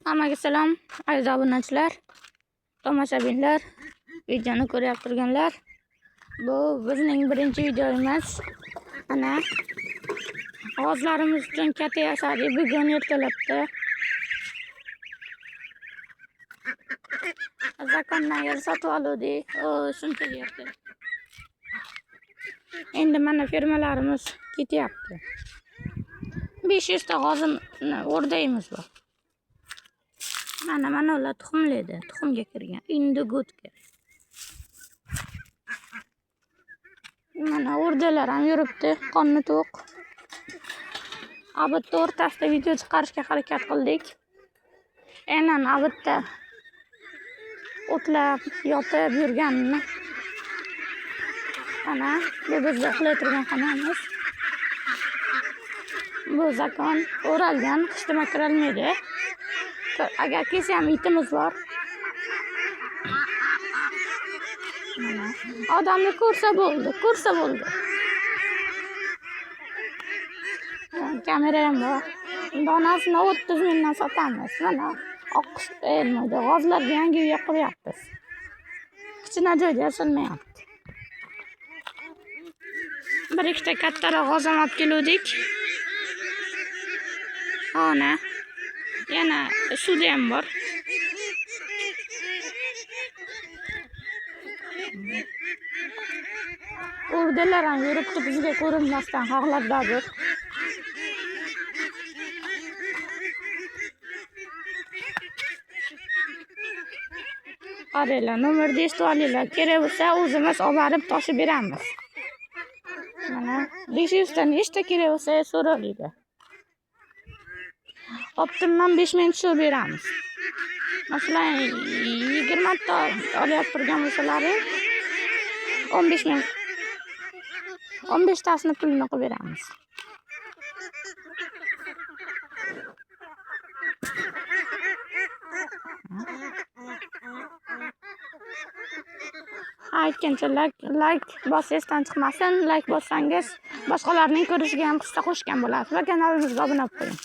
Hammaga salom, aziz obunachilar, tomoshabinlar, videoni ko'ryapti turganlar. Bu bizning birinchi videomiz. Ana g'ozlarimiz uchun katta yasadik bugun ertalabda. Zakondan yer sotib oldik. O, shuncha yerda. Endi mana fermalarimiz ketyapti. 500 ta g'ozimni o'rdaymiz bor. Mana ular tuxumlaydi, tuxumga kirgan. Indigotka. Mana o'rdalar ham yuribdi, qonni to'q. Obidni o'rtasida video chiqarishga harakat qildik. Aynan obidda o'tlab, yotib yurganini. Mana bu bizda uxlay turgan xonamiz. Bu zakon o'ralgan, hech nima kirolmaydi. Agar kelsa ham itimiz bor. Mana odamni ko'rsa bo'ldi, ko'rsa bo'ldi. Kamera ham bor. Donasini 30 mingdan sotamiz. Mana oqqush nima, g'ozlarga yangi uy quryapmiz. Kichkina joyda yasalmayapti. Bir ikkita kattaroq g'oz ham olib keluvdik. Ona yana suvda ham bor. O'rdalar ham yuribdi bizga ko'rinmasdan xohlardadir. Qaranglar, nomerni eshitib olinglar. Kerak bo'lsa o'zimiz olib borib toshib beramiz. Mana 500 ta nechta kerak bo'lsa so'ralinglar. Optimdan 5 ming tushirib beramiz. Masalan, 20 ta olyapti turgan bo'lsalaring 15 ming, 15 tasini pulini qilib beramiz. Aytgancha like bosishdan chiqmasin. Like bossangiz boshqalarning ko'rishiga ham hissa qo'shgan bo'lasiz va kanalimizga obuna bo'lib qo'ying.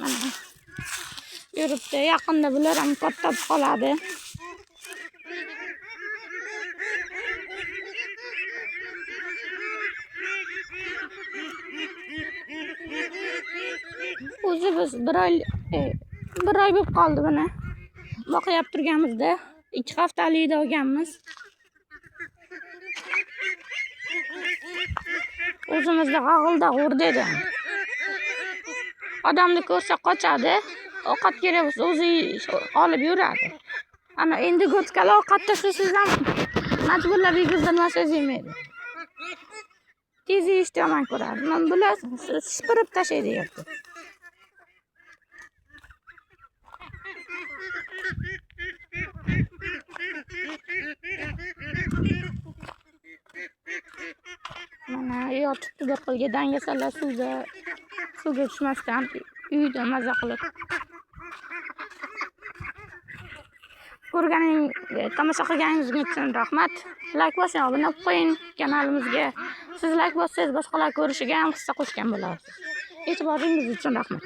Mana yuribdi, yaqinda bular ham katta bo'lib qoladi. O'zi biz bir oy bo'lib qoldi buni. Boqyapti turganimizda 2 haftalikda olganmiz. O'zimizda g'ag'ilda o'rda edi. Odamni ko'rsa qochadi, ovqat kerak bo'lsa o'zi olib yuradi. Ana endi go'tkalar ovqat tashlasangiz ham majburlab yegizdirmasangiz yemaydi. Tez yeyishni yomon ko'radi. Mana bular sipirib tashlaydi yerga. Mana yotibdi bir xilga dangasalar suvga tushmasdan uyda maza qilib. Ko'rganing, tomosha qilganingiz uchun rahmat. Like bosing, obuna bo'lib qo'ying kanalimizga. Siz like bossangiz boshqalar ko'rishiga ham hissa qo'shgan bo'lasiz. E'tiboringiz uchun rahmat.